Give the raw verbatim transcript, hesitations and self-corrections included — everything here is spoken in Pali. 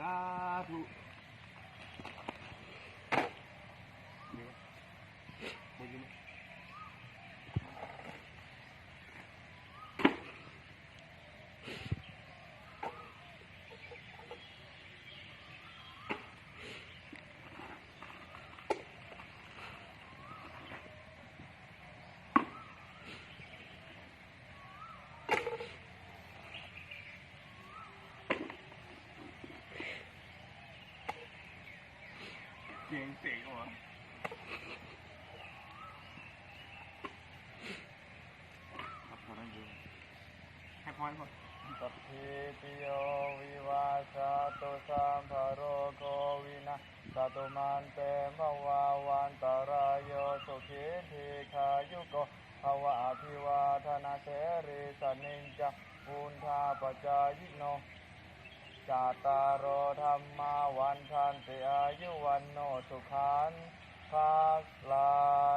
สาธุ เดี๋ยว เก่งเตะวะ ให้พรก่อน Sabbītiyo vivajjantu, sabbarogo vinassatu, mā te bhavatvantarāyo, sukhī dīghāyuko bhava. Abhivādanasīlissa niccaṃ vuḍḍhāpacāyino, cattāro dhammā vaḍḍhanti, āyu vaṇṇo sukhaṃ balaṃ.